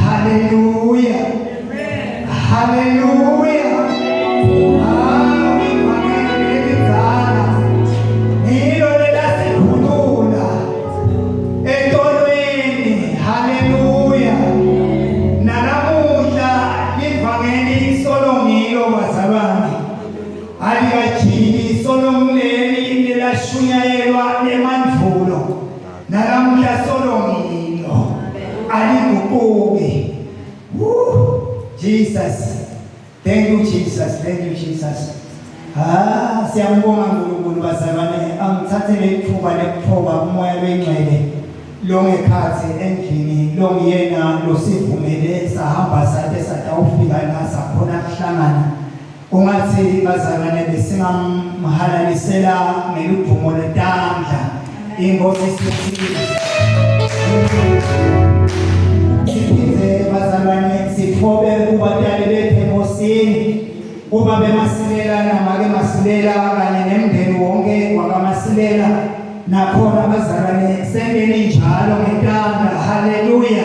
Haleluya. Haleluya. Ah, ivangeli lelidzala ngilo lelasikhulula etonweni. Haleluya. Nalamuhla livangeli solo ngilo bazalwane. Alikajiki solo ngileli lelashunyayelwa emandvulo. Nalamuhla solo ngilo. Aliguquki. Woo! Jesus. Thank you Jesus. Thank you Jesus. Ah, siyambonga uNkulunkulu bazalwane. Angithathe lethuba lekuthoba kumoya lwengcwele longekhathi endlini longiyena losivumele sahamba sate satawufika la sakhona kuhlangana. Ungathi bazalwane besingamhalalisela ngeludumo lwetandla inkosi sithile. Siphinde bazalwane sithobe kubatali bethu enkosini ubabe Masilela namake Masilela kanye nemndeni wonke wakaMasilela nakhona bazalwane senteni njalo ngetandla haleluya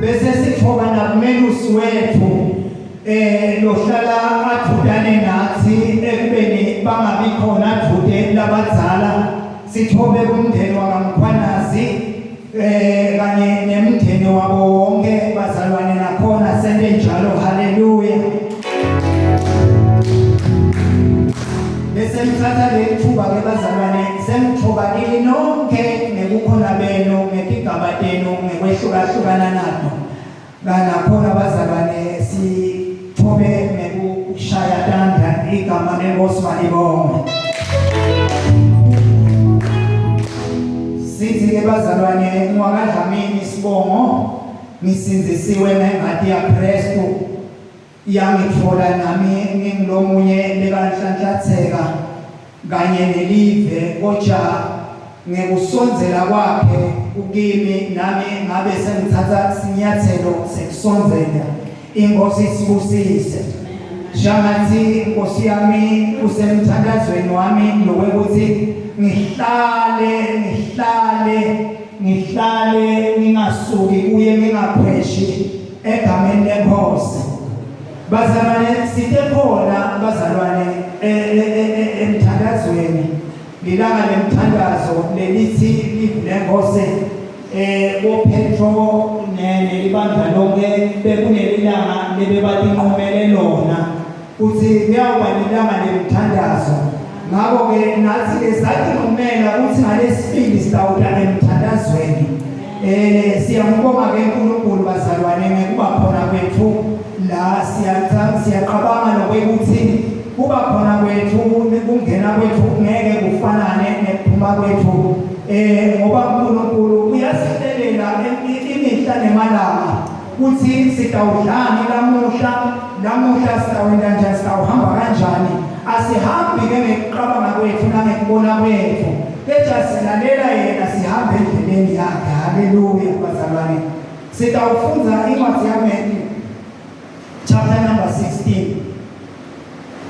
bese sithoba nakumelusi wethu eh lohlala athudane nathi ekubeni bangabi khona adude labadzala sithobe kumndeni wakaMkhwanazi eh kanye nemndeni wabo wonke bazalwane nakhona sente njalo haleluya bese ngithatha leli thuba ke bazalwane sengithoba kini nonke ngekukhona benu ngetigaba tenu ngekwehlukahlukana nato Kanakhona bazalwane sithobe ngekushaya tandla igama lenkosi malibongwe. Sithi ke bazalwane ngwakaDlamini isibongo ngisindzisiwe ngengati yaKristu Yangitfola nami ngingulomunye lebanhlanhlatseka kanye nelive, koja ngekusondzela kwakhe kukimi nami ngabe sengitsatsa sinyatselo sekusondzela. INkhosi isibusise. Shangatsi Nkosi yami usemthandazweni wami lowekutsi ngihlale ngihlale ngihlale ngingasuki kuye ngingakhweshi egameni lenkosi bazalwane sithe khona bazalwane e, e, e, emthandazweni lilanga lemthandazo lelithi live lenkosi eh boPetro nelibandla lonke bekunelilanga lebebatinqumele lona Uthi kuyawuba lilanga lemthandazo. Ngakho-ke nathi-ke satinqumela ukuthi ngalesibili sitawuta emthandazweni. Eh siyambonga ke uNkulunkulu bazalwane ngekuba khona kwethu la siyaqabanga nokuthi kuba khona kwethu kungena kwethu ngeke kufanane nekuphuma kwethu eh ngoba uNkulunkulu uyasihlelela imihla nemalanga Kuthi sitawudlani lamuhla, lamuhla sitawenta njani, sitawuhamba kanjani. Asihambi ke ngekuqabanga kwethu nangekubona kwethu, kepha silalela yena sihambe endleleni yakhe. Haleluya bazalwane. Sitawufundza incwadi yaMatthew chapter number 16.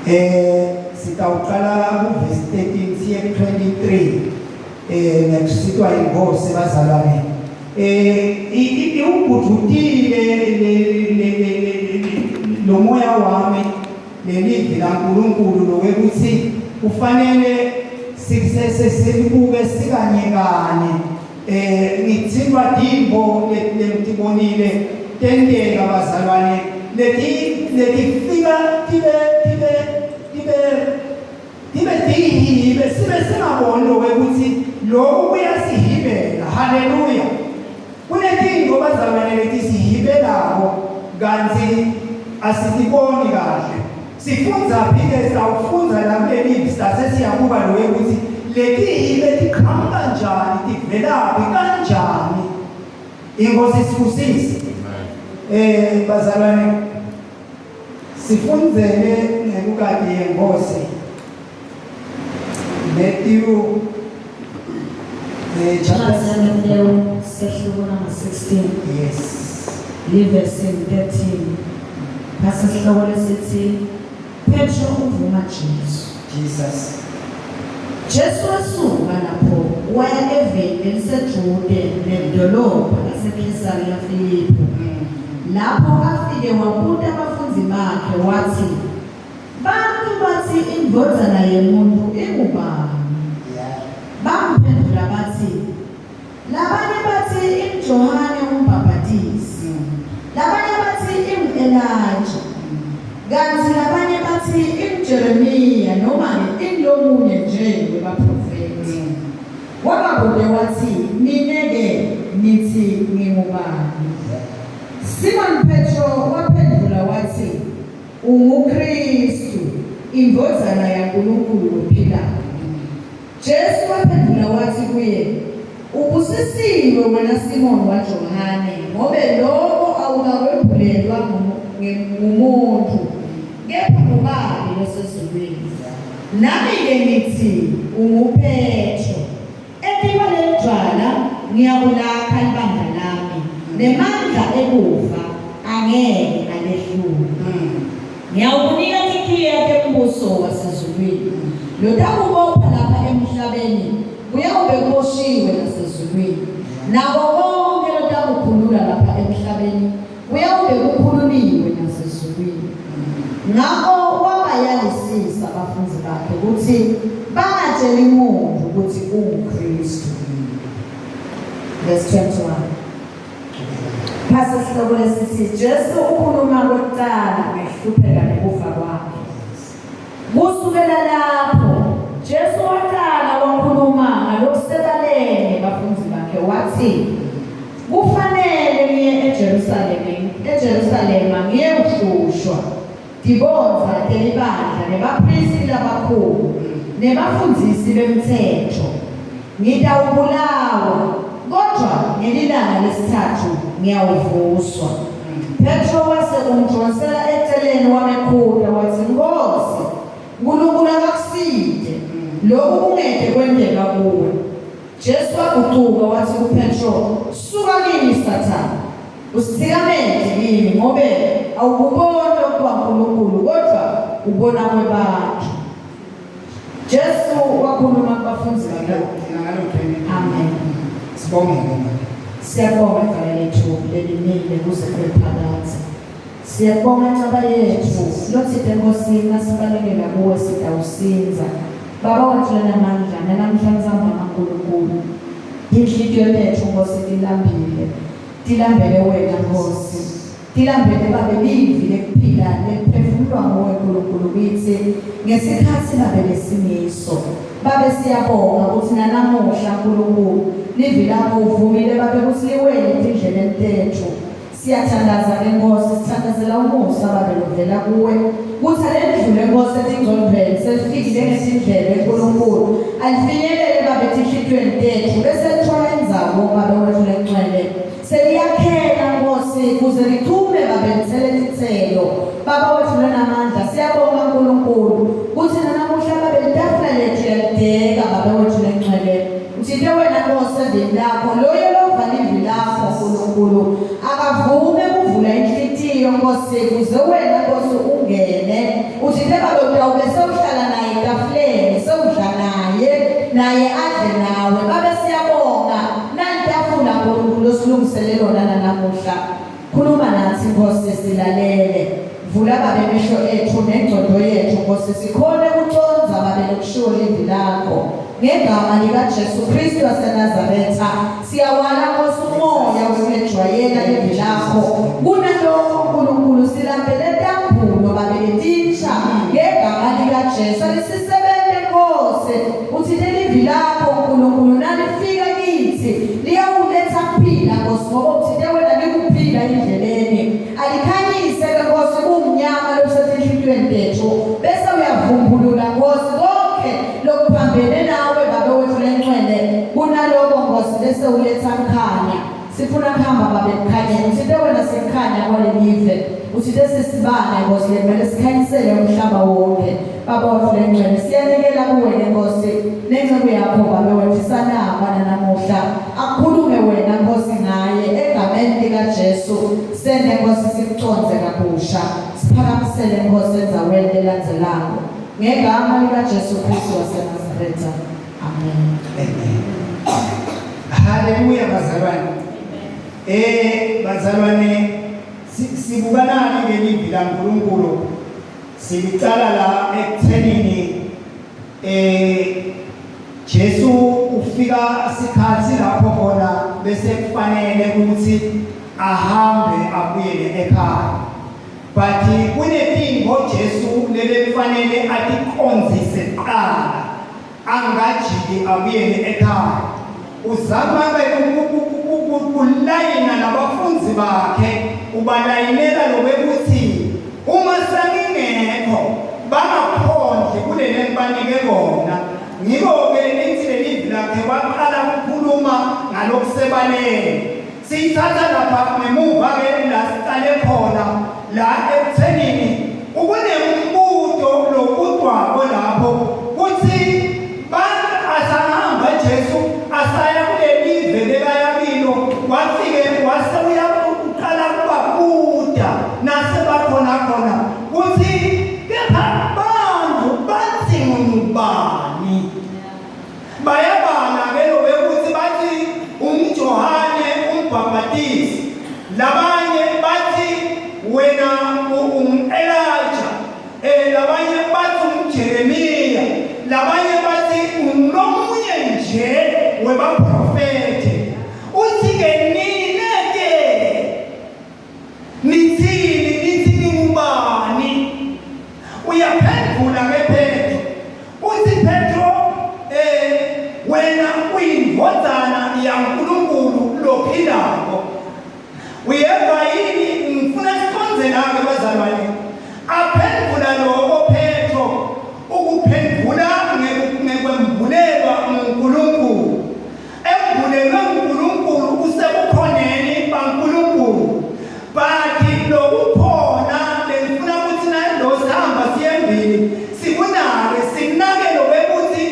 Eh sitawuqala ku verse 13 siye ku 23. Eh ngekusitwa inkosi bazalwane. Eh iwubhudutile lo moya wami lelivi laNkulunkulu lokuthi kufanele sisesesibuke sikanye kanye eh ngithintwa dimbo lengitibonile tenteka bazalwane leti letifika tibe tibe tibe tibe tihibe sibe singaboni lokuthi lokhu kuyasihibela haleluya kunetinto bazalwane letisihibelako kanti asitiboni kahle Sifundza phi-ke? Sitawufundza la kuleli sase siyabuka loyo ukuthi letihibe tiqhamuka njani, tivelaphi, kanjani. Inkosi isibusise. Eh bazalwane sifundzele ngekukati yenkosi Matthew eh, chapter Matthew sehluko number 16 yes livesi 13 Phasi sihloko lesithi Petro uvuma Jesu. Jesus. Jesu wesuka lapho waya eveni leliseJude nelidolobha laseKhesariya Filipi. Lapho afike wabuta bafundzi bakhe watsi, Bantfu batsi iNdvodzana yemuntfu ingubani? Bamphendvula batsi, Labanye batsi inguJohane uMbhabhatisi, labanye batsi ingu-Elija, kantsi labanye batsi inguJeremiya noma-ke ingulomunye nje webaphrofethi. Wababuta watsi, Nine-ke nitsi ngingubani? Simoni Phetro waphendvula watsi, UnguKhristu, iNdvodzana yaNkulunkulu lophilako. Jesu waphendvula watsi kuye, Ubusisiwe wena Simoni waJohane, ngobe loko awukakwembulelwa ngumuntfu, kepha nguBabe losezulwini. Nami-ke ngitsi unguPhetro, etikwalelidvwala ngiyakulakha libandla lami, nemandla ekufa angeke alehlule. Ngiyawukunika tikhiya tembuso wasezulwini. Lotakubopha lapha emhlabeni kuyawube kuboshiwe nasezulwini, nako konkhe lotakukhulula lapha emhlabeni kuyawube kukhululiwe nasezulwini. Ngako wabayalisisa bafundzi bakhe kutsi bangatjeli muntfu kutsi unguKhristu. Verse 21. Phasi sihloko lesitsi Jesu ukhuluma kwekucala ngekuhlupheka nekufa kwakhe. Kusukela lapho Jesu wacala wakhuluma ngalokusebaleni bafundzi bakhe watsi kufanele ngiye eJerusalema eJerusalema ngiyewuhlushwa tibondza telibandla nebaphristi labakhulu nebafundzisi bemtsetfo. Ngitawubulawa, kodvwa ngelilanga lesitsatfu ngiyawuvuswa. Phetro wase umdvonsela eceleni wamekhuta watsi, Nkhosi, Nkulunkulu akakusite, loku kungete kwenteka kuwe. Jesu wagucuka watsi kuPhetro, Suka kimi, Sathane! Usitsikamete kimi, ngobe awukuboni lokwaNkulunkulu, kodvwa ubona kwebantfu. Jesu wakhuluma kubafundzi bakhe. Amen. Sibonge ke. Siyabonga Baba lethu lelimile kuze kube phakadze. Siyabonga Ncaba yethu lotsite Nkosi nasibalekela kuwe sitawusindza. Baba wethu lonamandla nanamhla ntsambama Nkulunkulu. Tinhlitiyo tetfu Nkosi tilambile. Tilambele wena Nkosi. Tilambele Babe livi lekuphila leliphefumulwa nguwe Nkulunkulu kitsi ngesikhatsi Babe lesingiso. Babe siyabonga kutsi nanamuhla Nkulunkulu livi lakho uvumile Babe kutsi liwele etindlebeni tetfu. Siyathandaza ke Nkhosi, sithandazela umusa Babe lovela kuwe kutsi alendlule Nkhosi etingcondvweni selifikile ngetindlebe Nkulunkulu alifinyelele Babe etinhlitiyweni tetfu bese lithola indzawo Babe wetfu lengcwele Seliyakhela Nkhosi kuze lichume Babe litsele titselo. Baba wetfu lonamandla siyabonga Nkulunkulu kutsi nanamuhla Babe litafula letfu yalideka Babe wetfu lengcwele. Utsite wena Nkhosi evini lakho loyo lova livi lakho Nkulunkulu akavume kuvula inhlitiyo Nkhosi kuze wena Nkhosi ungene. Utsite Babe utawube sewuhlala naye etafuleni sewudla naye naye adle nawe. Babe siyabonga Nalitafula Nkulunkulu losilungisele lona nanamuhla. Khuluma natsi Nkhosi silalele. Vula Babe emehlo etfu nengcondvo yetfu Nkhosi sikhone kucondza Babe lokushiwo livi lakho. Ngegama likaJesu Khristu waseNazaretha siyawala Nkhosi umoya wekulejwayela livi lakho. Kunalokho Nkulunkulu silambele tambulo Babe letinsha ngegama likaJesu alisisebente Nkhosi. Utsite livi lakho Nkulunkulu nalifika kitsi liyawuletsa kuphila Nkosi ngoba utsite wena likuphila endleleni. Alikhanyise ke Nkosi bumnyama lobusetinhlitiyweni tetfu bese uyavumbulula Nkosi konkhe lokuphambene nawe Babe wetfu lencwele kunaloko Nkosi bese uletsa kukhanya. Sifuna kuhamba Babe ekukhanyeni. Utsite wena sikukhanya kwalelive. Utsite sisibane Nkosi lekumele sikhanyisele umhlaba wonke. Baba wetfu lengcwele siyanikela kuwe ke Nkosi nenceku yakho Babe wetfu isanakwa nanamuhla. Akukhulume wena Nkosi ngaye egameni likaJesu. Sente Nkosi sikucondze kabusha. Siphakamisele Nkosi endzaweni lelandzelako. Ngegama likaJesu Khristu waseNazaretha. Amen. Amen. Haleluya bazalwane. Bazalwane, sibukanani ke livi laNkulunkulu? Silicala la ekuthenini Jesu ufika sikhathi lapho khona bese kufanele ukuthi ahambe abuyele ekhaya. But kunetintfo Jesu lebekufanele aticondzise kuqala angajiki abuyele ekhaya. Uzama ke kulayina nabafundzi bakhe, ubalayinela lokwekuthi uma sengingekho bangaphondli kuleli engibanike kona. Ngiko-ke lithi lelivi lakhe waqala ukukhuluma ngalokusebaleni. Siyithatha lapha ngemuva-ke la siqale khona la ekuthenini ukunembuto lokudwako lapho kuthi bantu asahamba Jesu asaya kulelive bekaya kilo, wafike wase uqala kubabuta nasebakhona khona kuthi kepha bantu bathi ngubani. Bayabala ke lokuthi bathi umJohane umbhabhatisi, labanye bathi wena ungu-Elijah, labanye bathi unguJeremiya, labanye bathi ungulomunye nje webaprofethe. Uthi-ke nine-ke Nithini? Nithi ngingubani? Uyaphendula ke Petro. Uthi Petro, wena uyindvodzana yaNkulunkulu lophilako. Uyeva yini? Ngifuna siconze la-ke bazalwane. Aphendula loko Petro, ukuphendula ngekwembulelwa nguNkulunkulu. Embulelwe nguNkulunkulu, usebukhoneni baNkulunkulu. But lokukhona lengifuna ukuthi nalo sihamba siyembili sikunake, sikunake lokwekuthi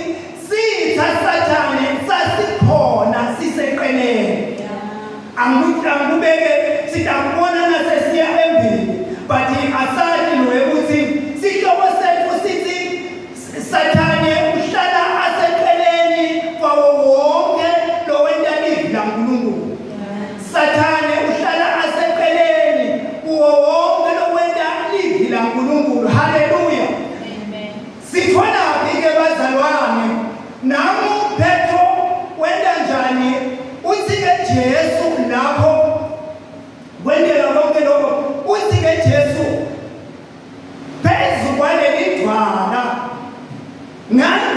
sitha Sathane sasikhona siseqeleni. Angikubeke sitakubona nasesiya embili, but asati lokuthi sihloko sethu sithi Sathane uhlala aseceleni kwawo wonke lowenta livi laNkulunkulu. Sathane uhlala aseceleni kuwo wonke lowenta livi laNkulunkulu. Haleluya. Amen. Sitholaphi ke bazalwane? Nangu Petro wenta njani? Uthi ke Jesu lapho kwenteka konke lokho, uthi ke Jesu phezu kwaleli dwala ngani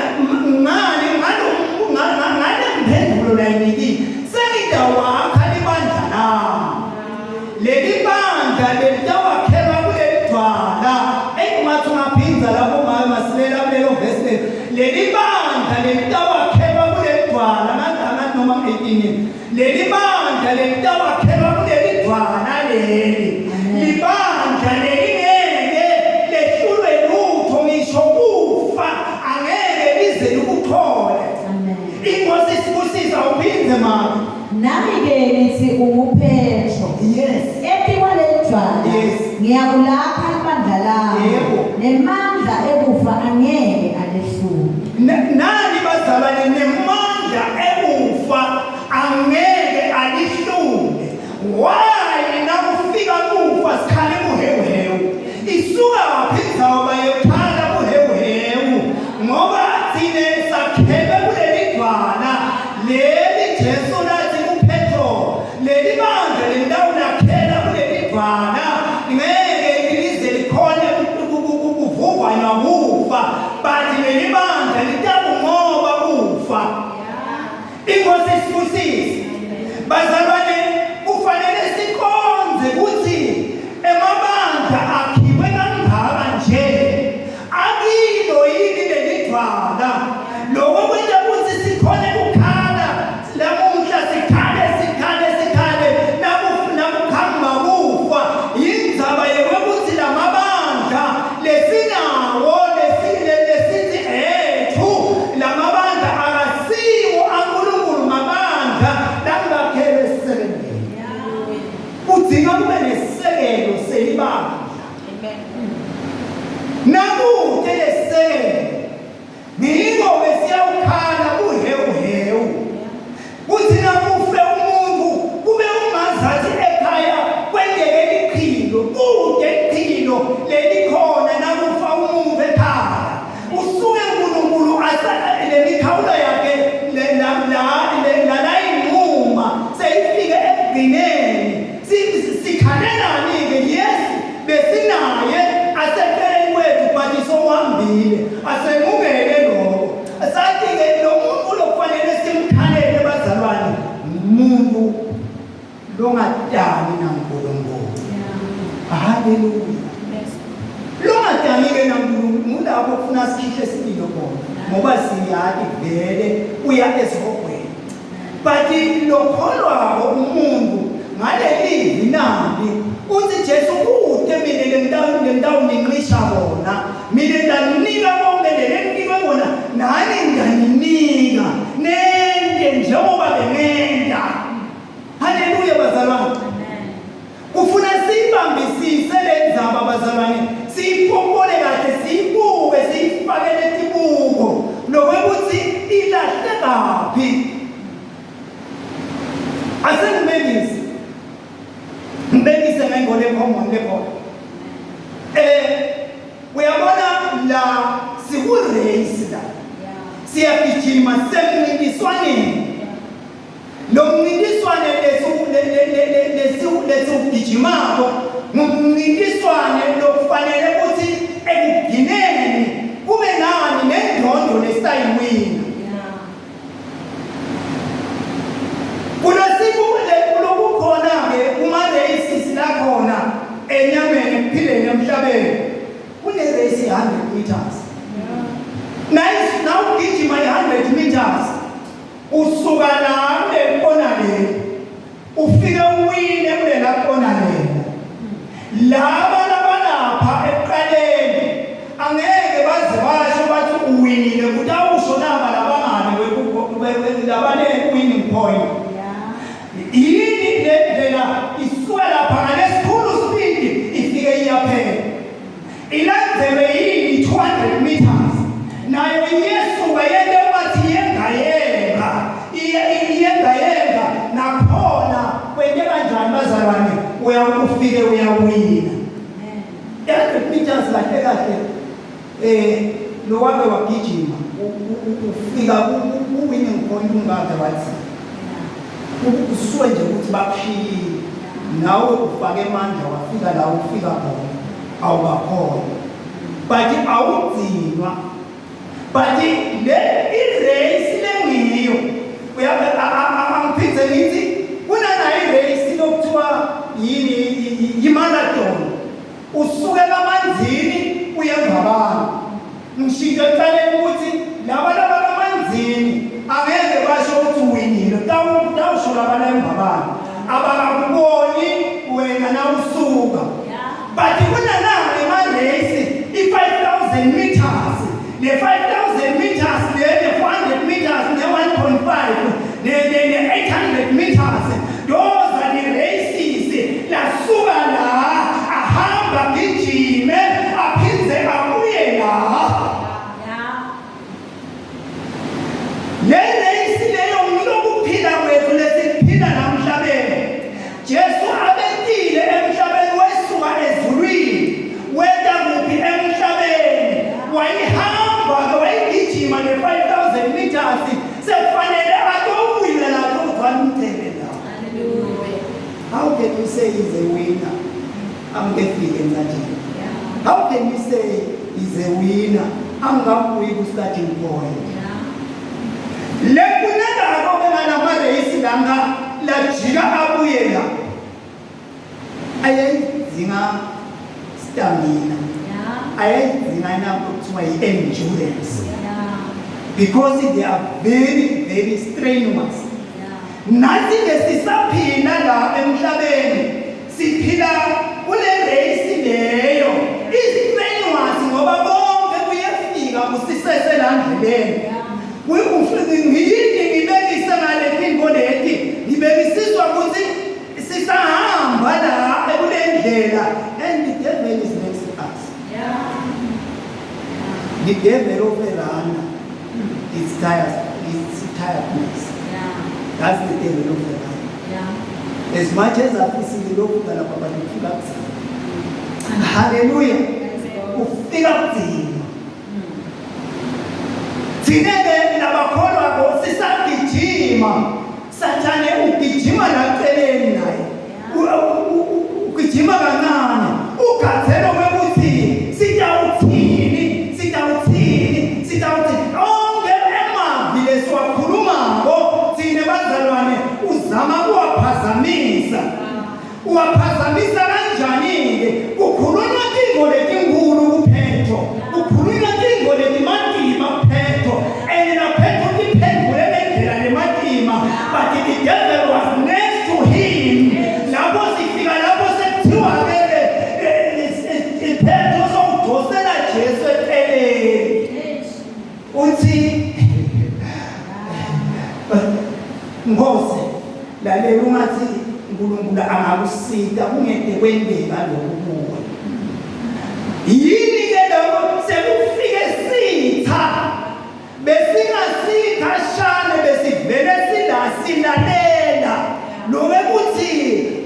ngale mphendulo layinikile, sengidawakha libandla lami. Leli bandla lelitawakhelwa kuleli dwala. Engingathi ungaphindza lapho mama masilela kulelo vesi leli. Leli bandla lelitawakhelwa kuleli dwala, ngathi noma 18. Leli bandla lelitawakhelwa kuleli dwala leli. Libandla lelingeke lehlulwe lutho, ngisho kufa angeke lize likuthole. Inkosi isibusisa uphinde mama. Nami-ke ngithi unguPetro. Yes. Etikwaleli dwala Yes. ngiyakulakha ibandla lami. Yebo. Nemandla ekufa angeke alehlule. Nani bazalwane, nemandla ekufa angeke alihlule. Why nakufika kufa sikhale buhewuhewu? Isuka phi indzawo bayekhala buhewuhewu? Ngoba thine sakhelwe kuleli dwala leli Jesu lathi kuPetro, leli bandla lelitawulakhela kuleli dwala ngeke lize likhone kuvuvanywa kufa, but leli bandla litakunqoba kufa. Inkosi isibusise. Umuntu longatani naNkulunkulu. Haleluya. Longatani ke naNkulunkulu ngulapho kufuna sikhihle similo khona ngoba siyati vele uya esihogweni. But lokholwako umuntu ngalelivi nali uthi Jesu kute mina lengitawuninqisha kona mina ngitaninika konke leleninikwe kona nani ngitaninika nente njengoba bengenta. Haleluya bazalwane. Kufuna siyibambisise le ndzaba bazalwane, siyipompole kahle, siyibuke, siyifakele tibuko lokwekutsi ilahlekaphi. Asengibekise. Ngibekise ngengole common lekhona. Eh uyabona la siku race la. Siyagijima semncintiswaneni. Lo mncintiswane lesiwugijimako ngumncintiswane lokufanele ukuthi ekugcineni kube nani nendondo lesisayiwina. Kulokukhona-ke kuma-races lakhona enyameni ekuphileni emhlabeni kune-race ye-100 meters. Nawugijima i-100 meters Usuka la kule kona le ufike uwine kulela kona lena. Laba labalapha ekuqaleni angeke baze basho bathi uwinile kutawusho naba labangane labane winning point. Yini le ndlela isuka lapha ngalesikhulu speed ifike iyaphela. Ilandzelwe yini 200 meters nayo iyesuka yente ungathi iyengayenga iyengayenga nakhona kwente kanjani bazalwane uyakufike uyawina 100 meters kahle kahle eh lo wake wagijima ufika ku-winning point ungade wathi usuke nje ukuthi bakushiyile nawe ufake amandla wafika la ufika khona awubakhona but awugcinwa but le i-race lengiyo angiphinde ngithi kunanayo i-race lokuthiwa yini yi-marathon usuke kamanzini uye ngabani ngishintshe ekuqaleni ukuthi laba laba kamanzini angeke basho ukuthi uwinile tawusho laba lembabani abakakuboni wena nawusuka but kunanani ema-race i-5000 meters ne-5000 meters ne-400 meters ne-1.5 ne-800 meters those are the races lasuka la ahamba gijime aphindze abuye la Le race leyo ngilokuphila kwethu lesiphila namhlabeni. Jesu abetile emhlabeni wesuka ezulwini weta kuphi emhlabeni wayihamba ke wayigijima ne 5000 meters sekufanele atowina lapho ugcwala umcele la. How can you say he's a winner? Angikefike entatsheni. How can you say he's a winner? Angabuyi ku starting point. Le kunengako ke ngalamareyisi langa lajika abuye la. Ayayidzinga stamina. Ayayidzinga nakho kuthiwa yi-endurance. Because they are very very strenuous. Nathi ke sisaphila la emhlabeni siphila kule race leyo i-strenuous ngoba konke kuyefika kusisese la ndleleni. Ngiyini ngibekise ngale tintfo leti ngibekisiswa ukuthi sisahamba la ekule ndlela and the devil is next to us. The devil of a runner is tired, is tiredness. That's the devil of a runner. As much as afisile lokufika lapha but ufika kugcina. Hallelujah. Ufika kugcina. Thina-ke labakholwako sisagijima. Sathane ugijima laceleni naye. Ugijima kancane. Ugathelo kwekuthi sitawuthini, sitawuthini, sitawuthini. Onke emavi lesiwakhulumako thina bazalwane uzama. uyawaphazamisa. Uwaphazamisa kanjani-ke? Kukhulunywa tintfo letinkulu kuPhetro, kukhulunywa tintfo letimatima kuPhetro, and naPhetro utiphendvule ngendlela lematima, but the devil was next to him. Lapho sifika lapho sekuthiwa-ke Petro sowudosela Jesu eceleni. Uthi Nkosi lalela ungathi uNkulunkulu angakusita kungede kwenteka lokhu kuwe. Yini ke lokho sekufike sitha Besingasikhashane besivele sila silalela lokuthi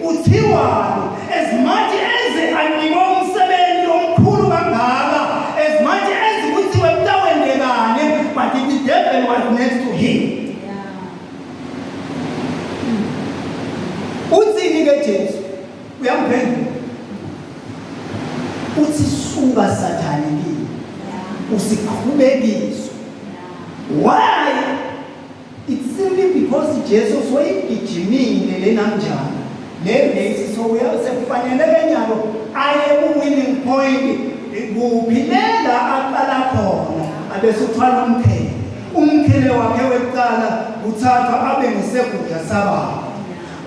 kuthiwani as much as anikwe umsebenzi lomkhulu kangaka as much as kuthiwe kutawendekani but the devil was next to him. Uthini ke Jesu? Uyamphendula. Uthi suka Sathane kimi. Usiqhubekiswa. Why? It's simply because Jesu soyigijimile lenanjani. Le race so sekufanele kenyalo aye ku winning point kuphi lela aqala khona abese uthwala umqhele. Umqhele wakhe wekuqala uthathwa abe ngesekudla sababa.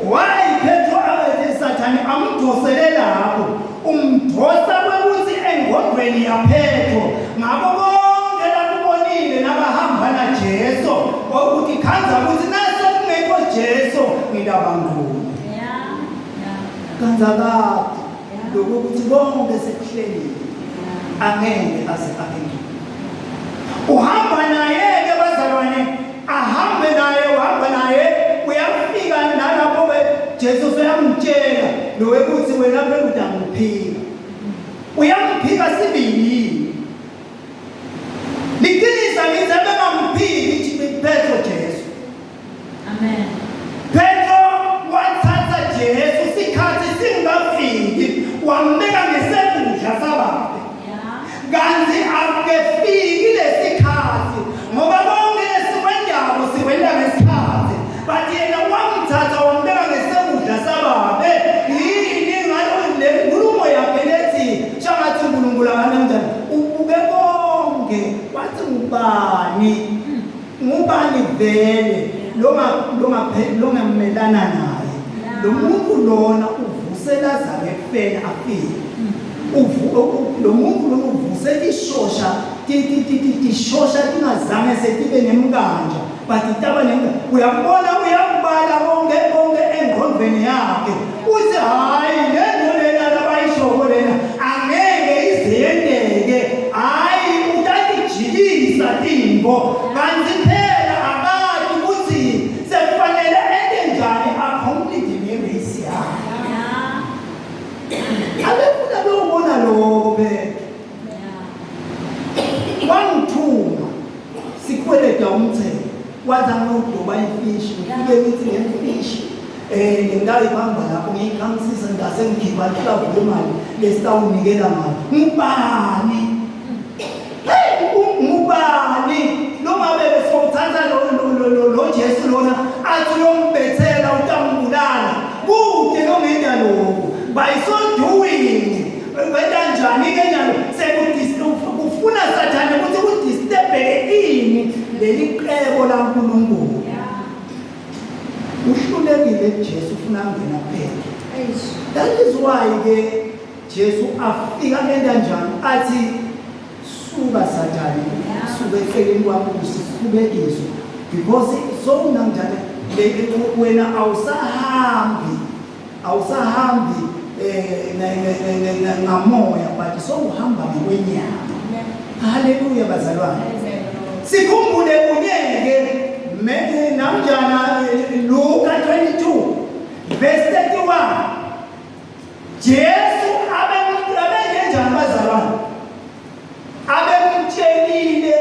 Why Petro abethi Sathane amdosele lapho umdosa kwekuthi engqondweni yaPetro ngabo konke lakubonile nabahamba naJesu ukuthi khanza ukuthi nase kungekho Jesu ngilabanguni kanza kade lokuthi konke sekuhlelile angeke aze aphenduke uhamba naye ke bazalwane ahambe naye uhamba naye uyafika nalapho ke Jesu useyamtshela lo wekuthi wena phela utangiphika uyamphika sibili yini liqinisa ngithi abengamphiki Petro Jesu Amen. Petro wathatha Jesu sikhathi singafiki wambeka ngesekudla sababe. Kanti akufiki lesikhathi ngoba konke lesikwendako sikwenda ngesikhathi. But yena wamthatha wambeka ngesekudla sababe. Yini ngalo le nkulumo yakhe lethi shangathi uNkulunkulu akanamndani ubuke konke wathi ngubani Ngubani vele longamelana naye? Lo muntu lona uvuse Lazaro ekufeni afile. Lo muntu lona uvuse tishosha tishosha tingazange setibe nemkanja but taba nemkanja. Uyabona uyakubala konke konke engqondweni yakhe. Uthi hhayi le nto lena labayishoko lena angeke ize yenteke. Hhayi utatijikisa tintfo kanti phela akati kutsi sekufanele ente njani acomplete ne-race yakhe. Abefuna kuyobona loko phela. Wangithuma sikweleta umthelo wathi angiyowudoba ifishi ngifike ngithi ngemfishi um ngingayibamba lapho ngiyikhamisisa ngase ngikhipha inhlavu yemali lesitawunikela ngayo ngubani ngubani noma bebe sowuthatha lo Jesu lona athi uyombethela utambulala kude nongenda lokhu by so doing wenta njani ke nyalo sekufuna sathane ukuthi kudisturbeke ini leli qebo laNkulunkulu uhlulekile Jesu ufuna angena phela that is why ke Jesu afika enda njani athi suka sathane suka eceleni kwami usikhubekiswa because so unanjani wena awusahambi awusahambi eh ngamoya but sowuhamba ngokwenyama haleluya bazalwane sikhumbule kunye-ke namjana eh, Luka 22 verse 31 Jesu abengenjani bazalwane abemtshelile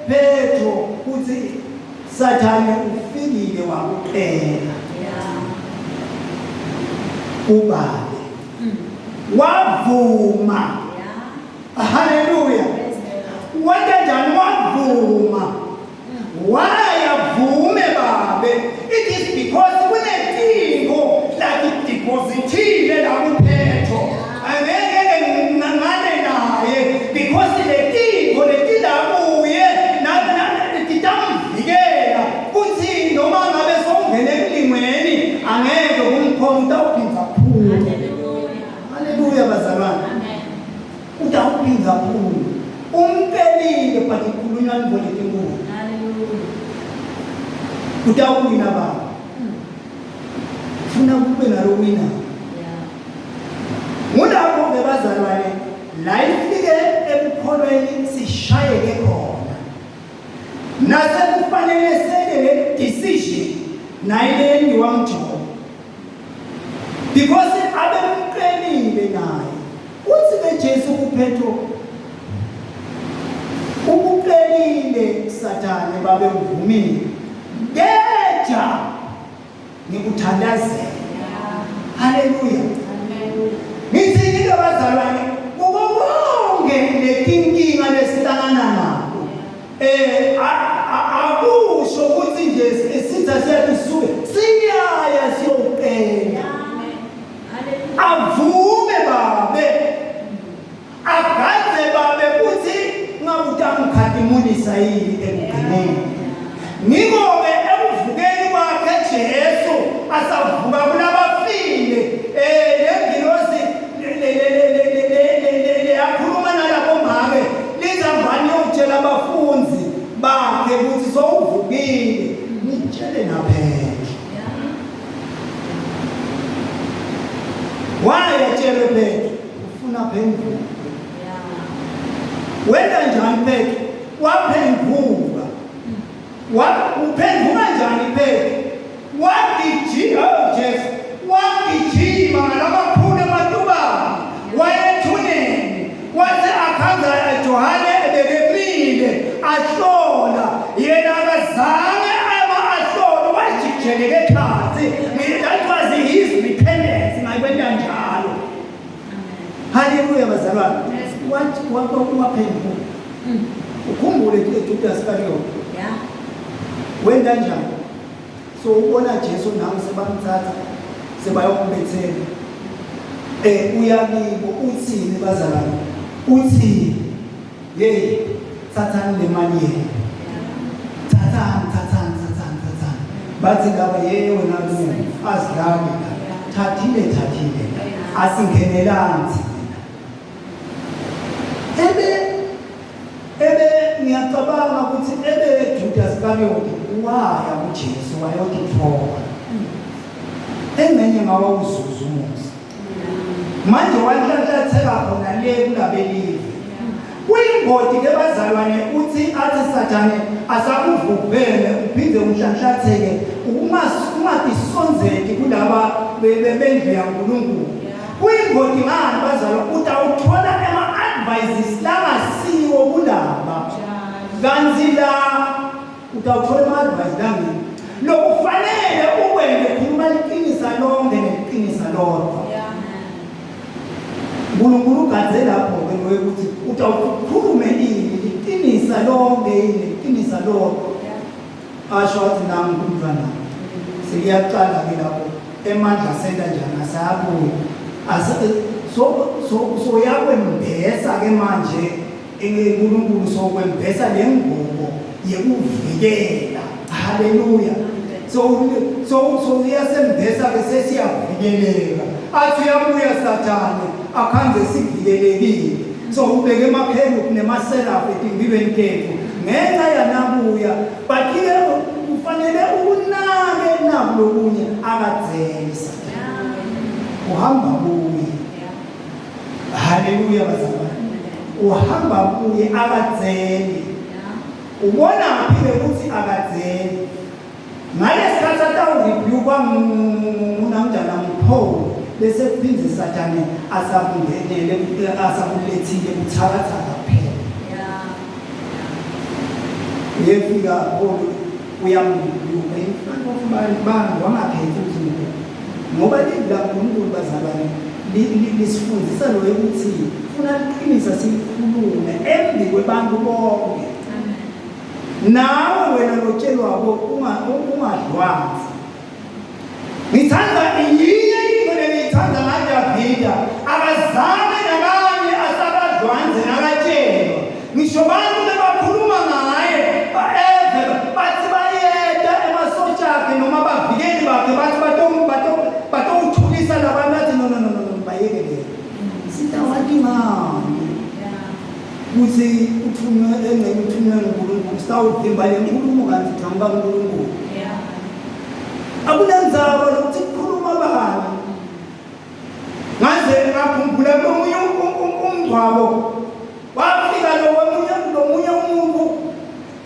Petro ukuthi Sathane ufikile wakucela ubabe wavuma haleluya wenza njani wavuma why avume babe it is because kunetingo like Kukhulunywa intfo letinkulu. Utawuwina baba. Funa kube nalowina. Ngulapho-ke bazalwane la ifike ekukholweni sishayeke khona. Nasekufanele sente le decision naye leyentiwa nguJobe. Because abemqelile naye. Uthi ke Jesu kuPetro ukuqelile Sathane babe uvumile. Keja ngikuthandazela. Haleluya. Ngithi ke bazalwane kuko konke letinkinga lesihlangana nato. Eh akusho ukuthi nje isitha siyatisuke siyaya siyocela. Avume babe. Agadze babe kuthi ngabe utamkhatimulisa yini ekugcineni. Ngiko-ke ekuvukeni kwakhe Jesu asavuka kulabafile eh le ngilosi leyakhuluma nalabo make lizambani yokutshela abafundi bakhe ukuthi sowuvukile nitshele naPetro. Wayetshele Petro ufuna phenduka. Wenta njani Petro? Waphenduka. Uphenduka njani Petro? Wagijima, oh Jesu, wagijima ngalamakhulu amatubane wayethuneni wathi akhanza Johane ebekemile ahlola yena akazange ama ahlola wajijeleke phansi. That was his repentance mayikwenta njalo. Haleluya bazalwane. Wathi waphenduka. Ukhumbule Judas Iscariot. Yeah. Wenta njani? So ubona Jesu nawe sebamthatha sebayombethela. Eh uyakibo uthini bazalwane? Uthi hey thathani le mali yenu. Thathani thathani thathani thathani. Bathi laba ye wena lu azidlali la. Thathile thathile. Asingenelani thina. Ebe ebe ngiyacabanga ukuthi ebe Judas Iscariot waya kuJesu wayotithoba. Engxenye ngawa uzuza umusa. Manje wanhlanhlatheka khona le kulabelive. Kuyingoti ke bazalwane uthi athi Sathane asakuvuvele uphinde unhlanhlatheke ungatisondzeki kulaba bendlu yaNkulunkulu. Kuyingoti ngani bazalwa utawuthola ema-advices langasiwo kulaba kanti la utawuthola ama-advice langini lokufanele ukwente khuluma liqinisa lonke neliqinisa lodwa. uNkulunkulu ugadze lapho-ke loyo ukuthi utawukhulume ini liqinisa lonke yini liqinisa lodwa. Asho athi nangu umntwana sekuyaqala-ke lapho emandla asenta njani asayabuya so so so yakwembesa ke manje uNkulunkulu sokwembesa lengubo yekuvikela. Haleluya. So so so uyasembesa ke sesiyavikeleka. Athi uyabuya Sathane akhanze sivikelekile. So ubeke emaphelu nemaserafu etimbilweni tethu ngenxa yanabuya but ke kufanele ukunake naku lokunye akadzeli Sathane. Uhamba kuye. Haleluya bazalwane. Uhamba kuye akadzeli. Ubona phi ukuthi akadzeli? Ngalesikhathi atawurebuke ngunamjana nguPaul bese kuphinde Sathane asakungenele asakulethile buthakathaka kuphela. Uyefika Paul uyamrebuke in front of bantu wangakhethi ukuthi ngubani. Ngoba livi laNkulunkulu bazalwane lisifundisa loyo ukuthi funa liqinisa silikhulume embi kwebantu bonke. Nawe wena lotshelwako ungadlwanzi. Ngithanda iyinye into lengiyithanda ngaDavida, akazange nakanye asabadlwanze nakatshelwa. Ngisho bantu bebakhuluma ngaye baeve bathi bayeta emasotsha akhe noma abavikeli bakhe bathi batowuthulisa labantu bathi no no no no bayekele. Sitawati ngani? Kuthi uthule. uthunywe engcenye uthunywe nguNkulunkulu sitawuvimba le nkulumo kanti iqhamuka kuNkulunkulu. Akunandzaba lokuthi kukhuluma bani. Ngaze ngakhumbula komunye umngcwabo wafika lomunye lomunye umuntu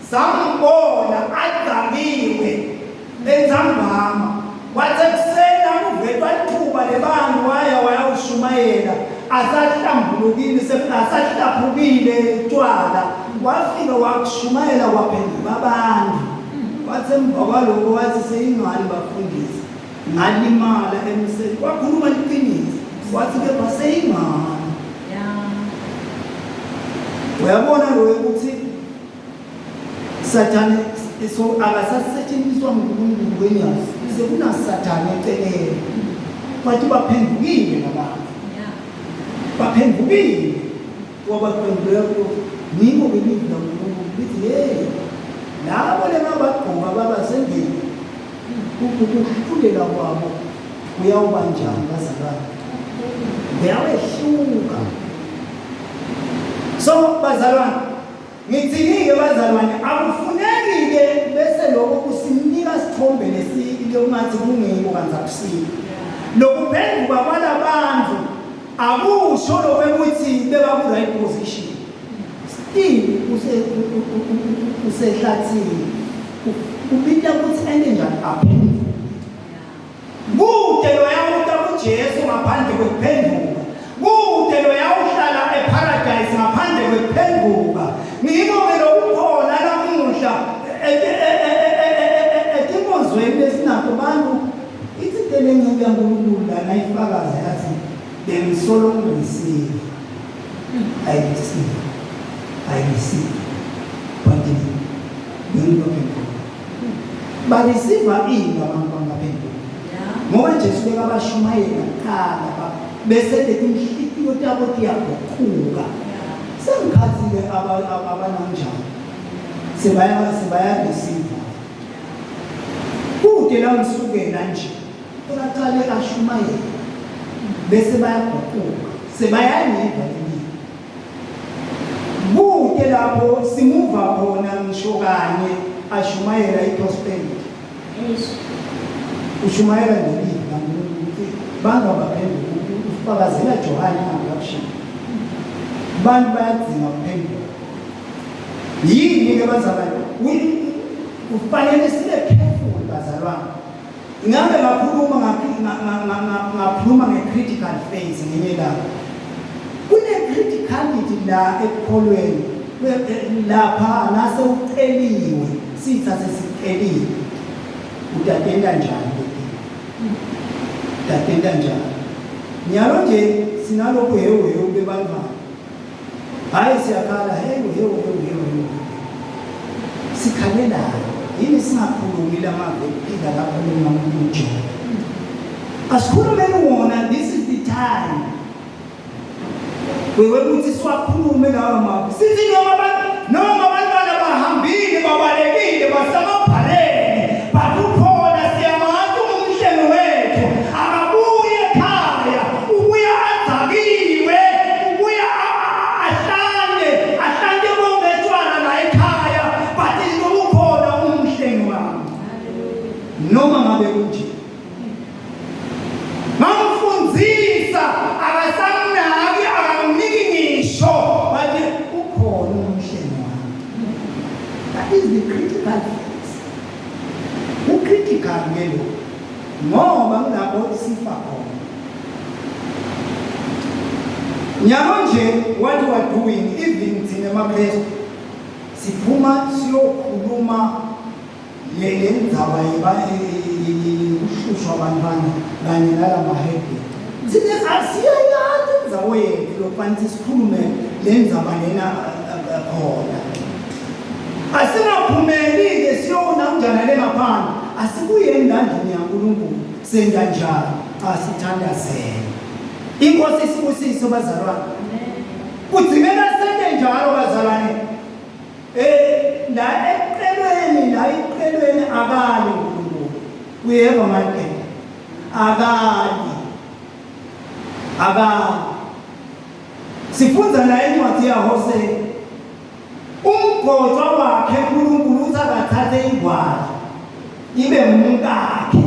sambona adzakiwe entsambama wathi ekuseni akuvetwa lithuba lebantu waya wayawushumayela asahlambulukile asahlaphukile tshwala wafika wakushumayela waphenduka abantu wathi emva kwaloko wathi seyingcwali bafundisi ngalimala emseni wakhuluma liqiniso wathi kepha seyingane uyabona loyo ukuthi sathane so akasasetshenziswa nguNkulunkulu kwenyazi sekunasathane eceleni bathi baphendukile labantu baphendukile wabaphendukela kulo ngiko ke livi laNkulunkulu lithi hey labo lengabagqoka baba sendlini Ukuhlulela kwabo kuyawuba njani bazalwane? Kuyawehluka. So bazalwane, ngithini-ke bazalwane, akufuneki-ke bese lokho kusinika sithombe lesi lokungathi kungiko kanti akusiko. Lokuphenduka kwalabantu akusho lokho ukuthi beba ku-right position. Still usehlathini. Kubita ukuthi ente njani aphenduke. Kude loyawuta kuJesu ngaphandle kwekuphenduka. Kude loyawuhlala eparadise ngaphandle kwekuphenduka. Ngiko-ke lokukhona lamuhla etinkonzweni lesinakho bantu ithi telenceku yaNkulunkulu lana ifakaza yathi bengisolo ngireceive. I receive. I receive. But bengibaphendula barisiva ini abantu bangaphendula ngoba Jesu bekabashumayela kuqala bese letinhlitiyo tabo tiyaguquka sengikhathile abananjani sebaya sebayarisiva kude la ngisukela nje Bekaqale ashumayele bese bayaguquka sebayayiva lelizwi. Kude lapho simuva khona ngisho kanye ashumayela i-prosperity. Ushumayela nje ilizwi kaNkulunkulu ukuthi bantu abaphenduka ufakazela Johane introduction. Abantu bayadzinga ukuphenduka. Yini ke bazalwane? Kufanele sibe careful bazalwane. Ngabe ngakhuluma ngakhuluma nge-critical phase ngenye ilanga. Kune-criticality la ekukholweni lapha nase uceliwe sitha sesiceliwe utatenta njani utatenta njani nyalo nje sinalokhu hewu hewu bebantwana Hayi siyakhala hewu hewu hewu hewu hewu. Sikhalelana. Yini singakhulumi lamavi ekuphila lakhuluma uJobe. Asikhulumeni wona this is the time. Wewe ukuthi siwakhulume lawa mavi. Sithi noma noma abantwana bahambile babalekile basamabhaleni but ukhona siyamazi ungumhleli wethu akabuye ekhaya ubuya adzakiwe ubuya ahlante ahlante bonke tshwala la ekhaya but ukhona umhlengi wami noma ngabe kunje ngamfundisa akasamnaki akamniki ngisho but ukhona umhlengi wami that is the critical phase ucritical ke lo ngoba kulapho isifa khona nyalo nje what we are doing even thina emaKristu siphuma siyokhuluma le le ndzaba yekuhlushwa abantwana kanye nala mahebhe thina asiyayazi indzawo yethu lokufanele sikhulume le ndzaba lena khona Asingaphumeli-ke siyona unjana le ngaphandle. Asibuyeni la ndlini yaNkulunkulu. Senta njani? Asithandazele. Inkosi isibusise bazalwane. Kudingeka sente njalo bazalwane. Eh la eqelweni la eqelweni akali uNkulunkulu. Uyeva Michael. Akali. Akali. Sifunda la incwadi yaHosea. Umgotshwa wakhe uNkulunkulu uthi akathathe ingwadla ibe ngumkakhe.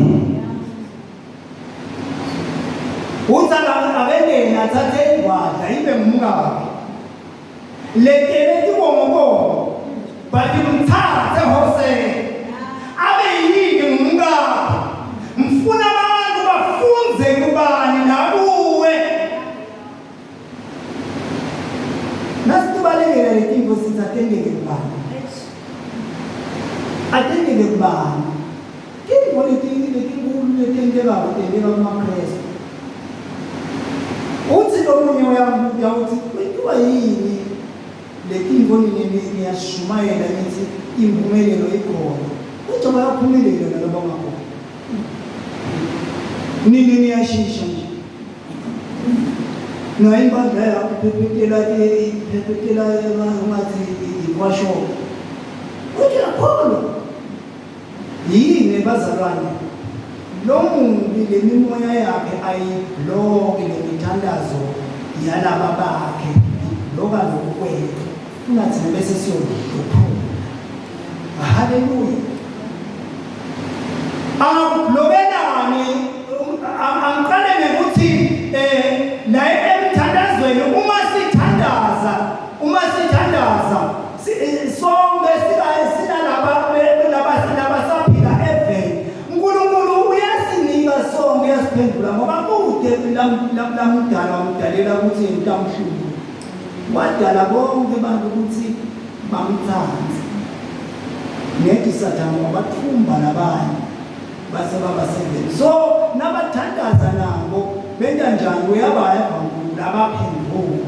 Uthi akendeni athathe ingwadla ibe ngumkakhe. Letele tibongobongo but mthathe Hosea abe yini ngumkakhe. Ngifuna abantu bafunze kubani nakuwe. Nasitibalekela letintfo sithi atenteke kubani? Atenteke kubani? Tintfo letinkulu letentekako tenteka kumaKhristu. Utsi lomunye uyambuta utsi kwentiwa yini letintfo nine niyashumayela nithi impumelelo ikhona. Kodwa bayaphumelela nalabangakhona. Nini niyashisha nje. Nayo impandla yakho iphephethela iphephethela ngathi ikwashoka. Uthi uyakholwa. Yini bazalwane? Lo mubi lemimoya yakhe ayibloki lemithandazo yalaba bakhe ibloka lokhu kwethu. Funa thina bese siyophuma. Haleluya. Angakublokelani angiqale ngokuthi eh la emthandazweni uma sithandaza uma sithandaza eh, sonke siba sinalaba laba laba saphila eveni uNkulunkulu uyasinika sonke uyasiphendula ngoba kude lamdala wamdalela ukuthi utamhlupha wadala bonke abantu ukuthi bamthanda ngethi sathane wabathumba labanye base baba seveni so nabathandaza nabo benta njani uyabaya uNkulunkulu abaphendule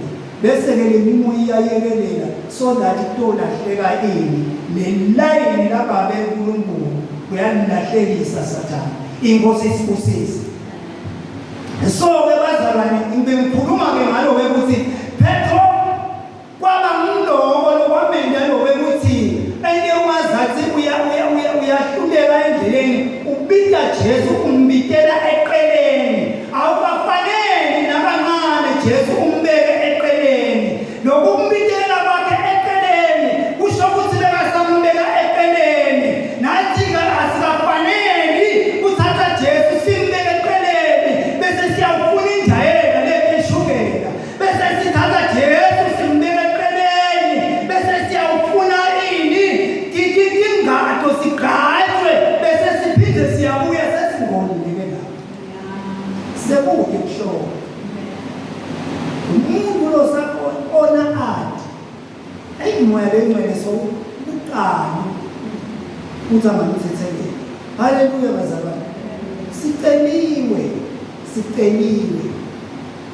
bese ke lemimoya iyayekelela so that kutolahleka ini lelayini lababe uNkulunkulu uyalilahlekisa sathane inkosi isibusise so ke bazalwane ngikhuluma ke ngalo ke ukuthi Petro Kwaba nguloko lokwamenta lokwekutsi ente ungazathi uyahluleka endleleni ubita Jesu umbitela eqeleni. Awukafaneli nakancane Jesu umbeke eqeleni. Lokumbitela kwakhe eqeleni kusho kutsi bekasambeka eqeleni. Nathi-ke asikafaneli kuthatha Jesu simbeke eqeleni bese siyawufuna injayela leshukela. Bese sithatha Jesu simbeka eceleni bese siyawufuna ini tingato sigqatshwe bese siphinde siyabuya sesingonile ke lapho sekude kuhloko umuntu lo sakona athi ayi moya lengcwele sokuqala uthi angamthetheleli haleluya bazalwane siceliwe siceliwe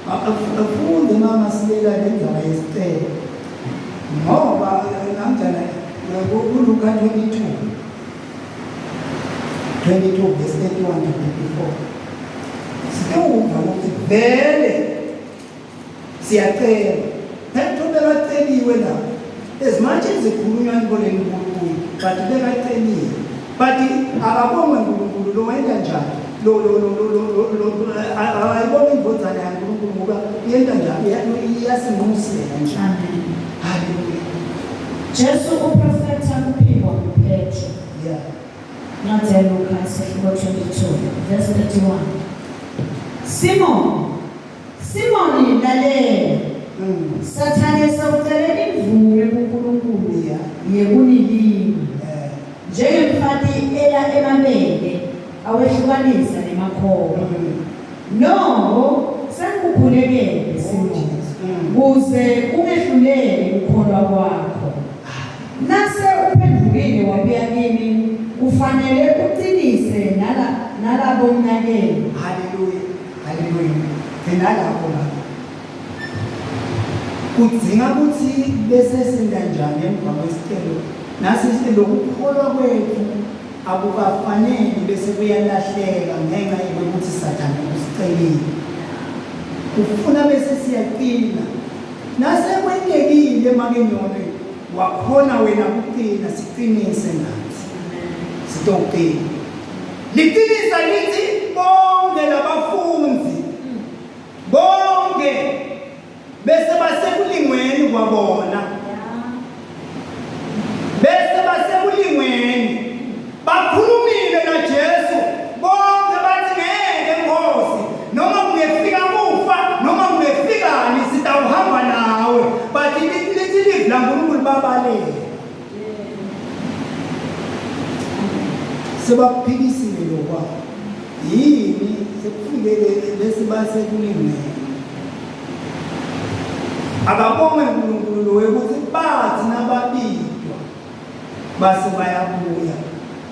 Afunde mama silela le ndaba yesicelo ngoba namjana kuLuka 22 22 verse 31 to 34 sitewuva ukuthi vele siyacela Petro bekaceliwe lapho as much as ekhulunywa inkolelo uNkulunkulu but bekaceliwe but akabongwe uNkulunkulu lo wenza njani lo lo lo lo lo lo ayibona indvodzana yaNkulunkulu ngoba yenta njani iyasinqusela nje Amen. Haleluya. Jesu uprofetha kuphikwa nguPetro. Yeah. Incwadi yaLuka isahluko 22 verse 31. Simon, Simoni lalela. Sathane sewucele imvume kuNkulunkulu yekunilinga. Njengemfati ela emabele awehlukanisa nemakhoba. Noko sengikukhulekele Simoni kuze ungehluleki kukholwa kwakho. Nase uphendvukile wabuya kimi kufanele ucinise nala nalabomnakenu. Haleluya. Haleluya. Gcina lapho mama. Kudzinga ukuthi bese senta njani emva kwesicelo nasi lokukholwa kwethu akukafaneli bese kuyalahleka ngenxa yokuthi Sathane usicelile. Ufuna bese siyaqina. Nasekwentekile make nyone wakhona wena kuqina siqinise nathi. Sitoqina. Liqinisa lithi bonke labafundi bonke bese basekulingweni kwabona. Sebakuphikisile lokwa. Yini sekufike bese basekulingene. Akabonge uNkulunkulu lo ukuthi bathi nababidwa base bayabuya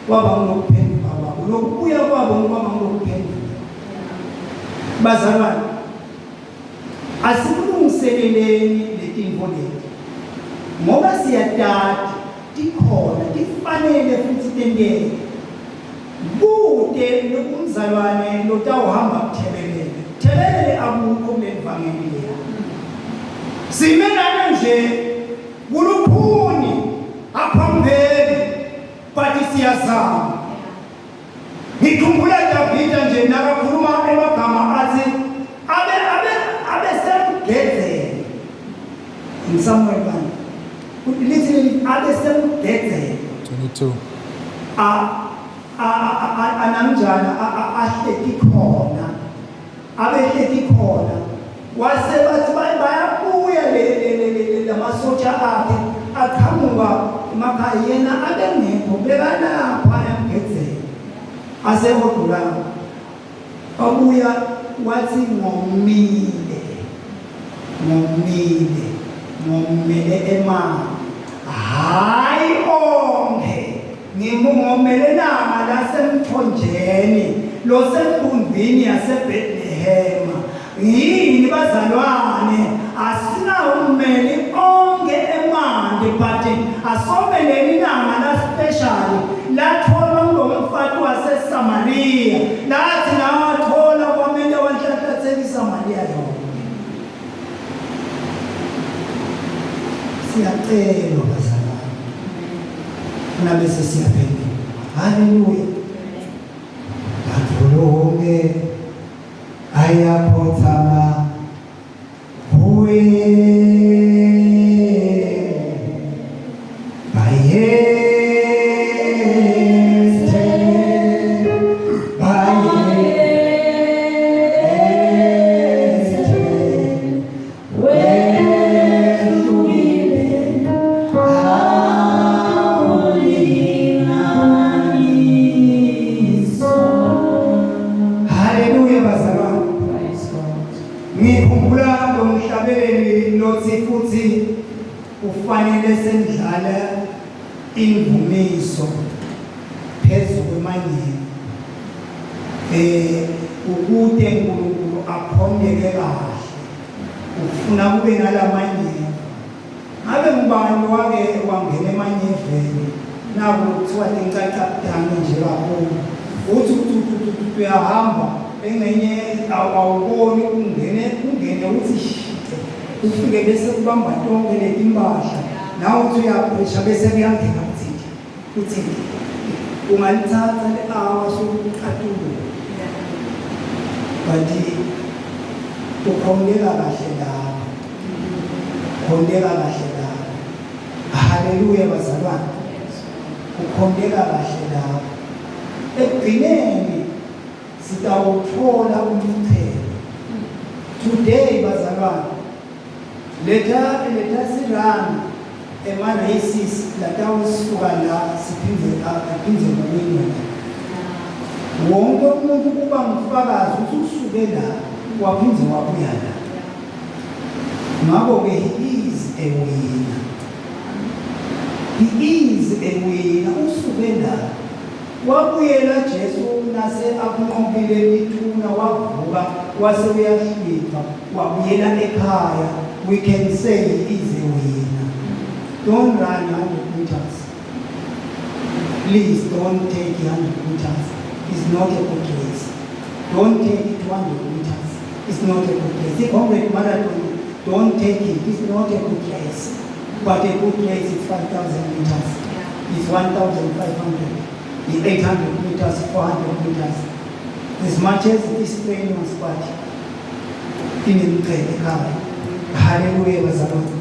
kwaba ngokuphenduka kwabo. Lokubuya kwabo kwaba ngokuphenduka. Bazalwane Asikulungiseleleni letintfo leti, ngoba siyatati tikhona, tifanele futsi tenteke. Kute umzalwane lotawuhamba kuthebelele. Thebelele akukho kulelivangeli leli. Sime lana nje kulukhuni aphambili but siyazama. Ngikhumbula Davida nje nakakhuluma emagama athi abe abe abe semgedzeni. Samuel bani? Lithi leli abe semgedzeni. 22. A a anamjana ahleti khona. Abehleti khona. Wase bathi bayabuya le lamasotsha akhe aqhamuka emakhaya yena abengekho bekalapha emgedzeni asehodulanga babuya wathi ngomile ngomile ngomele emali hayi onke Ngimngomelelanga lasemthonjeni losembundwini yaseBethlehema. Yini bazalwane asinawumeli onke emanti but asomeleni ilanga la special latholwa ngulomfati waseSamariya lathi lawathola kwamele wanhlanhlatheka iSamariya yonke. Siyacelwa bazalwane. Funa bese siyaphenduka. Haleluya. Madolonge ayakhothama kuye. Bayethe, bayethe, wehlukile awulinganiswa. Haleluya bazalwane. Praise God. Ngikhumbula lo mhlabeleli lothi futhi Kufanele sendlala indumiso phezu kwemanyeni eh ukute uNkulunkulu akhoneke kahle ufuna kube nalamanyeva ngabe ngubani wake wangena emanyeveni naku kuthiwa tincacabutane nje kakhulu uthi uthi uyahamba engxenye awuboni ungene ungene uthi shite ufike bese kubamba tonke letimpahla nawe uthi uyaphesha bese kuyangena kuthi kuthi ungalithatha le-hour sokuqatulula but ukhomleka kahle lapho khomleka kahle lapho haleluya bazalwane ukhomleka kahle lapho ekugcineni sitawuthola umchele today bazalwane letha letha sirun ema races latawusuka la siphinde aphinde kuwina wonke umuntu kuba ngufakazi ukuthi usuke la waphinde wabuya la ngakho-ke he is a winner he is a winner usuke la Wabuyela Jesu nase akunqobile ithuna wavuka wase uyahlwithwa wabuyela ekhaya we can say he is a winner don't run 100 meters please don't take 100 meters it's not a good race don't take 200 meters it's not a good race i-comrade marathon don't take it it's not a good race But a good race is 5,000 meters. It's 1,500. The 800 meters, 400 meters. As much as it is strenuous, but inemqhele ekhaya. Hallelujah, bazalwane.